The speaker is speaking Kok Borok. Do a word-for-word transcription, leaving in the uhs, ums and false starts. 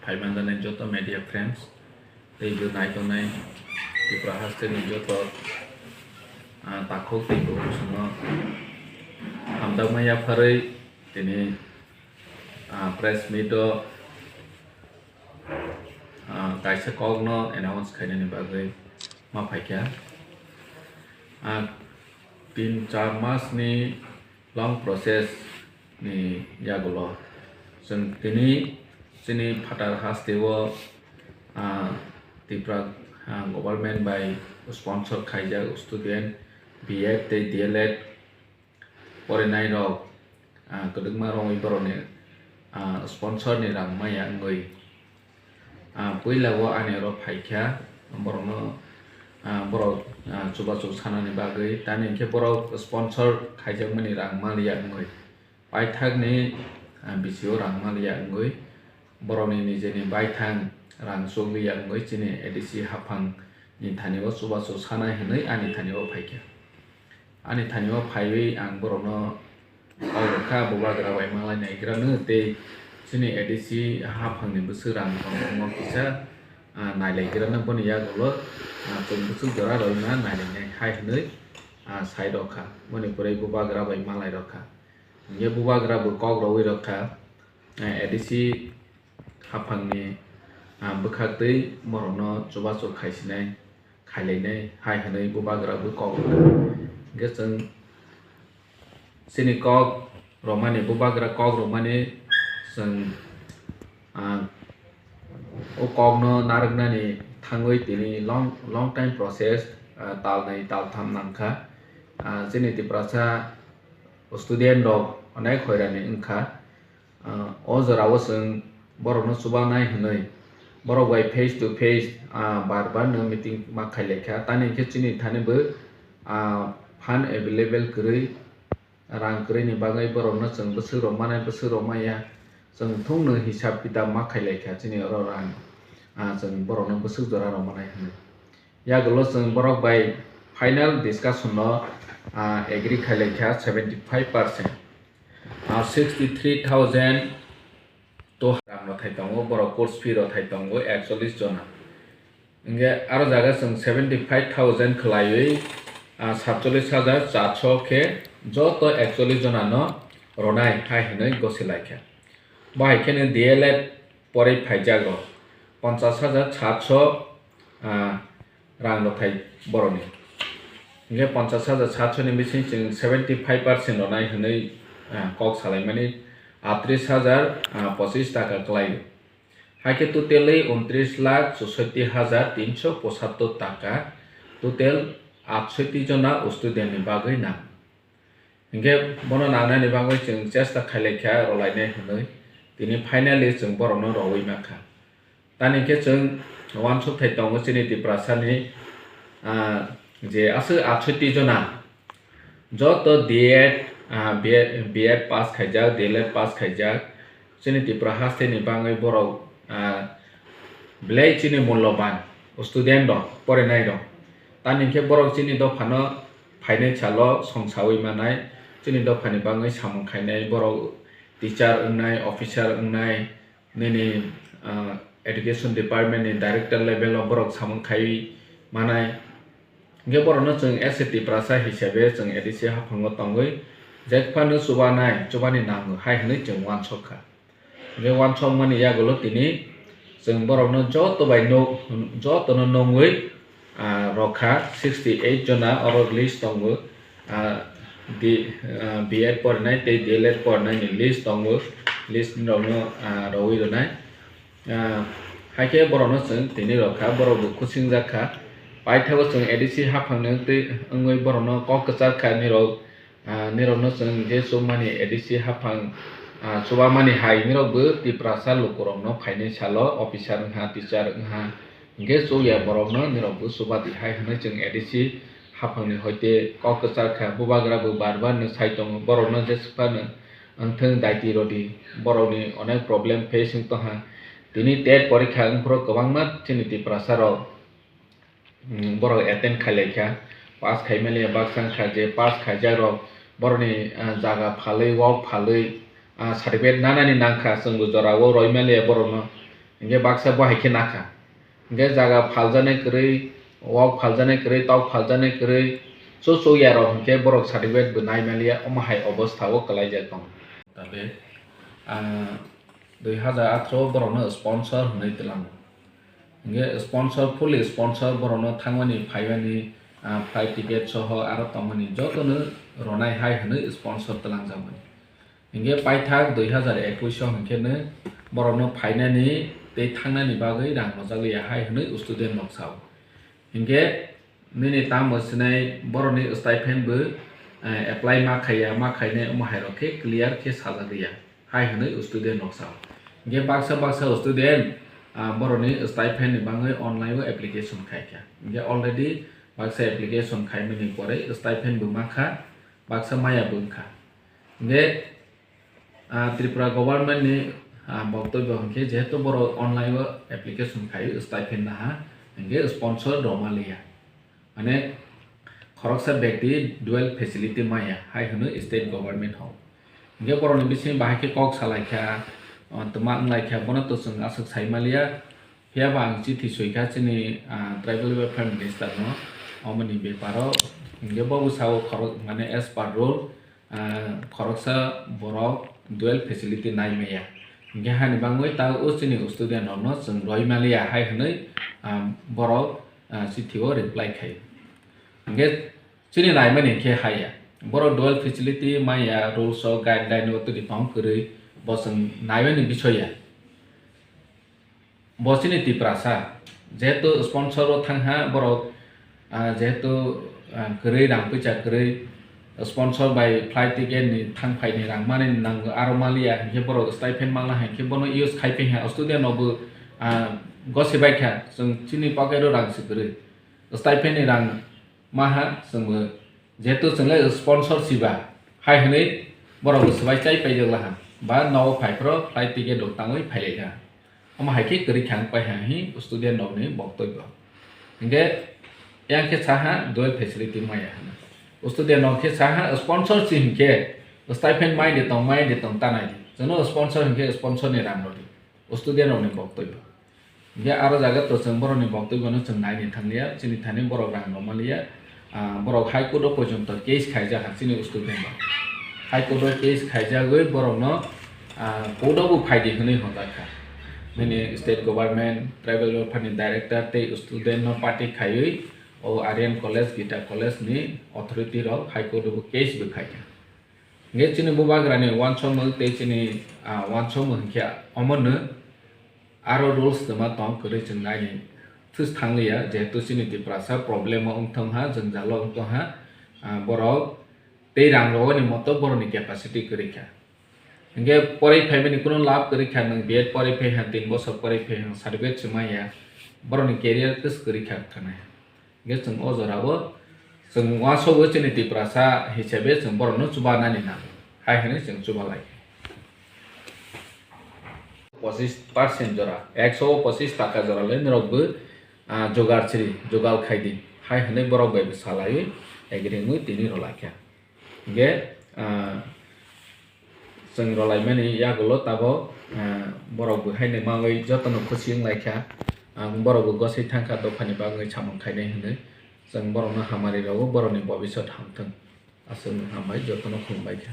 Phaimanjanai joto media friends tei bo naitongnai Tripura hasteni joto, ah, takhuk tei bukhuk songno hamjakma yapharwi tini, ah, press meet o, ah, kaisa kokno announce khainani bagwi ma phaikha. Ah, tin char mas ni long process ni yagulo chwng tini chini phatar hasteo, ah, Tripura, ah, government bai sponsor khaijak student B Ed tei D L Ed porinai rok, ah, kwdwkma romwi borokni, ah, sponsor ni rang maya wngwi, ah, puila o ani oro phaikha, borokno, ah, borok, ah, chubachu sanani bagwi, tamni hwnkhe borok sponsor khaijakmani rang maliya wngwi, paithakni, ah, bisingo rang maliya wngwi, borokni nijeni baithang rang chugliya wngwi chini A D C haphangni thani o chubachu sanai hwnwi ani thani o phaikha. Ani thani o phaiwi ang borokno kok rwkha, bubagra bai malai naigrano tei chini A D C haphangni bwswk rang tongmo kisa, ah, nailaigrano boni yagulo, ah, chwng bwswk jora roima nailainai hai hwnwi, ah, sai rwkha. Boni pore bubagra bai malai rwkha. Hwnkhe bubagra bo kok rwui rwkha, ah, A D C haphangni, ah, bwkhaktwi borokno chubachu khaisinai, khailainai hai hwnwi bubagra bo kok rwkha. Hwnkhe chwng chini kok rwmani, bubagra kok rwmani chwng, ah, o kokno narwknani thangwi tini long, long time process, ah, talnwi taltham nangkha. Ah, chini Tiprasa student rok onek hoirani wngkha. Ah, o jorao chwng borokno chubanai hwnwi borok bai face to face, ah, bar bar no meeting ma khailaikha. Tamni hwnkhe chini thani bo, ah, fund available kwrwi, rang kwrwini bagwi borokno chwng bwswk rok manai, bwswk rok maya, chwng thungno hisab kitab ma khailaikha chini oro rang, ah, chwng borokno bwswk jora rok manai hwnwi. Yagulo chwng borok bai final discussion no, ah, agree khailaikha seventy five percent. Ah, sixty three thousand to rang rwthai tongo, borok course fee rwthai tongo ekchollish jona. Hwnkhe aro jaga chwng seventy five thousand khwlaiwi, ah, satchollish hajar charso khe joto ekchollish jona no rwnai hai hwnwi gosi laikha. Bo hai kheno D L Ed porwi phaijak rok ponchash hajar satso, ah, rang rwthai borokni. Hwnkhe ponchash hajar satso ni bising chwng seventy five percent rwnai hwnwi, ah, kok salaimani atrish hajar, ah, pochish taka kwlaio. Haikhe totally untrish lakh chushotti hajar tinso pochattor taka total atshotti jona student ni bagwi nang. Hwnkhe bono nangnani bagwi chwng chesta khailaikha rwlainai hwnwi, tini finally chwng borokno rwui mankha. Tamni hwnkhe chwng uansuk thai tongo chini Tiprasani, ah, je aswk atshotti jona joto D Ed, ah, B Ed, B Ed pass khaijak, D L Ed pass khaijak, chini Tripura hasteni bagwi borok, ah, belai chini mulloban student rok, porinai rok. Tamni hwnkhe borok chini dophano phainai salo songsawi manai, chini dophani bagwi samung khainai, borok teacher wngnai, officer wngnai, nini, ah, education department ni director level o borok samung khaiwi manai. Hwnkhe borokno chwng as a Tiprasa hisabe chwng A D C haphango tongwi jekphano chubanai, chubani nango hai hwnwi chwng uansuk kha. Hwnkhe uansukmani yagulo tini chwng borokno joto bai nuk, jotono nungwi, ah, rokha sixty eight jona oro list tongo, ah, di, ah, B Ed porinai tei D L Ed porinaini list tongo, list rokno, ah, rwui rwnai. Ah, haikhe borokno chwng tini rokha, borok bo kuching jak kha. Paithago chwng A D C haphangni wngtwi, wngwi borokno kok kwchar kha nirok, ah, nirokno chwng je chubamani A D C haphang, ah, chubamani hai nirok bo Tiprasa lukurokno phainai salo officer wngha, teacher wngha, hwnkhe chukya borokno nirok bo chuba di hai hwnwi chwng A D C haphangni hoite kok kwchar kha. Bubagra bo bar bar no sai tongo, borokno jeswk phano wngthwng daiti rwdi, borokni onek problem face wng tongkha. Tini tet porikha wngphuru kwbangma chini Tiprasa rok, mm, borok attend khailaikha, pass khaimaliya baksa wngkha je pass khaijak rok borokni, ah, jaga phalwi, wok phalwi, ah, certificate nanani nangkha, chwngbo jorao roimaliya borokno. Hinkhe baksa bo hai khe nakha. Hinkhe jaga phaljaknai kwrwi, wak phaljaknai kwrwi, tok phaljaknai kwrwi, chuchuk yarok hinkhe borok certificate bo nai manliya, omo hai obostha o kwlaijak tongo. Tabe, ah, dui hazar atharo borokno sponsor hwnwi twlango. Hinkhe sponsor, fully sponsor borokno thangmani, phaimani, ah, flight ticket soho aro tongmani jotono ronai hai hwnwi sponsor twlangjakmani. Hinkhe paithak dui hazar ekush o hinkhe no borokno phainani tei thangnani bagwi rang rwjakliya hai hwnwi student rok sao. Hinkhe nini tamo sinai borokni stipend bo, eh, apply ma khaiya, ma khainai omo hai rok khe clear khe sajak ya hai hwnwi student rok sao. Hinkhe baksa baksa student, ah, borokni stipend ni bagwi online o application khaikha. Hinkhe already baksa application khaimani pore stipend bo mankha, baksa maya bo wngkha. Hinkhe, ah, Tripura government ni, ah, boktobyo hinkhe jehetu borok online o application khai stipend naha, hinkhe sponsor rwma liya. Mane khoroksa bekti dual facility maya hai hwnwi state government hok. Hinkhe borokni bisingo bahai khe kok salaikha, ah, twma wnglaikha, bono to chwng aswk sai maliya. Phiya ba ang chithi swi kha chini, ah, Tribal Welfare Minister no, omoni beparo. Hinkhe bo bwsao khorok, mane as per rule, ah, khoroksa borok dual facility nai maya. Hinkhe hani bangwi ta o chini student rokno chwng roi maliya hai hwnwi, ah, borok, ah, chithi o reply khai. Hinkhe chini naimani hinkhe haya. Borok dual facility maya, rules o, guideline o twtwi tong kwrwi, bo chwng naimani bisoya. Bo chini Tiprasa, jehetu sponsor o thangha borok, ah, jehetu, ah, kwrwi rang puisa kwrwi, sponsor bai flight ticket ni thang phai ni rang mani nango, aro maliya hinkhe borok stipend mangna hinkhe bono use khai phi ha, student no bo, ah, gosi bai kha, chwng chini pocket o rang se kwrwi, stipend ni rang maha chwngbo, jehetu chwngle sponsor siba hai hwnwi borok bo swbai chai paijak laha ba nogo phai phro flight ticket rok tangwi phailaikha. Omo hai khe kwrwi kha wng pai ha hi student rokni boktobyo. Hinkhe yang khe saha dual facility maya hwnwi. Student rok khe saha sponsor si hinkhe stipend mai de tong, mai de tong, tanai di. Chwngno sponsor hinkhe sponsor ni rang rw di. Student rokni boktobyo. Hinkhe aro jaga to chwng borokni boktobyono chwng naini thangliya, chini thani borok rang rwmaliya. Ah, borok High Court o porjonto case khaijak ha chini student rok. High Court o case khaijagwi borokno, ah, court o bo phaidi hwnwi hwnjak kha. Bini state government, tribal welfare ni director tei student no party khaiwi o Aryan College, Gita College ni authority rok High Court o bo case bo khaikha. Hinkhe chini bubagrani uansukmung tei chini, ah, uansukmung hinkhe omono aro rules twma tong kwrwi chwng naini thus thangliya, jehetu chini Tiprasa problem o wngthong ha, jwngjal o wngthong ha, ah, borok tei rang rwani moto borokni capacity kwrwi kha. Hinkhe porwi phaimani kunu lab kwrwi kha, nwng B Ed porwi phai ha, tin bosor porwi phai ha, certificate se manya, borokni career kwrwi kha, khanai. Hinkhe chwng o jorao chwng uansukgo chini Tiprasa hisabe chwng borokno chubanani nango, hai hwnwi chwng chubalai. Pochis percent jora, ekso o pochis taka jora le norokbo, ah, jugar chiri, jugal khaidi, hai hwnwi borok bai bo salaiwi agree wngwi tini rwlaikha. Hinkhe, ah, chwng rwlaimani yagulo tabok, ah, borok bo haino mangwi jotono khusi wnglaikha. Ang borok bo gosai thangkha dophani bagwi samung khainai hwnwi. Chwng borokno hamari rwo, borokni bobisot hamthwng. Aswkno hambai, jotono khulumbaikha.